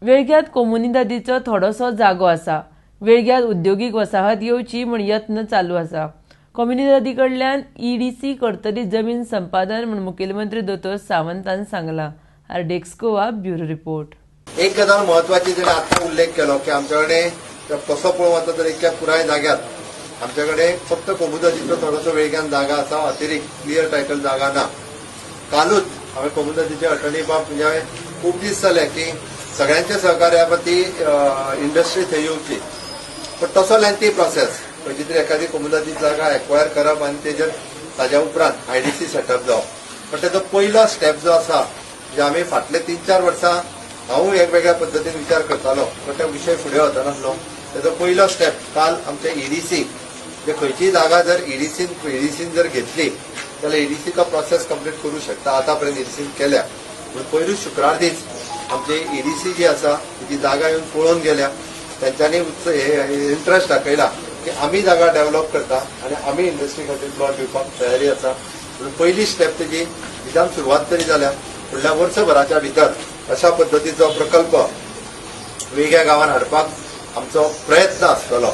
वेळग्यांत कोमुनिदादीचो थोडोसो जागो आसा. वेळग्यांत उद्योगीक वसाहत येवची म्हूण यत्न चालू आसा. कोमुनिदादी कडल्यान ईडीसी करतली जमीन संपादन म्हूण मुखेलमंत्री दोतोर सावंतान सांगलां. RDX Goa, bureau report. एक गजाल म्हत्वाची, जेणे आत्ता उल्लेख केलो की आमच्या कडेन तसो पळोवंक वता तर इतक्या पुराय जाग्यार आमच्या कडेन फक्त कोमुदादीचो थोडोसो वेळग्यान जागा आसा, अतिरिक्त क्लियर टायटल जागा ना. कालूच हांवें कोमुदादीचे अटर्नी बाब, म्हणजे हांवें खूब दीस जाले की सगळ्यांच्या सहकार्या ती इंडस्ट्री थंय येवची, पण तसो लेंथी प्रोसेस. खंयची तरी एखादी कोमुदादी जागा एक्वायर करप आनी तेजेर ताज्या उपरांत आयडीसी सेटअप जावप. पण तेजो पयलो स्टेप जो आसा, म्हणजे आमी फाटले 3-4 वर्सां हांवूय वेगवेगळ्या पद्दतीन विचार करतालो, पण तो विशय फुडें वचनासलो. तेजो पयलो स्टेप काल आमचे ईडीसी, म्हणजे खंयचीय जागा जर ईडीसीन जर घेतली जाल्यार ईडीसीचो प्रोसेस कंप्लीट करूं शकता. आतां पर्यंत ईडीसीन केल्या. पूण पयरूच शुक्रार दीस आमची ईडीसी जी आसा ती जागा येवन पळोवन गेल्या. तेंच्यांनी उच्च इंट्रस्ट दाखयला की आमी जागा डेव्हलप करता आनी आमी इंडस्ट्री खातीर प्लॉट दिवपाक तयारी आसा. म्हणून पयली स्टेप तेजी निदान सुरवात तरी जाल्या. फुडल्या वर्सभराच्या भितर अशा पद्दतीचो प्रकल्प वेगळ्या गांवांत हाडपाक आमचो प्रयत्न आसतलो.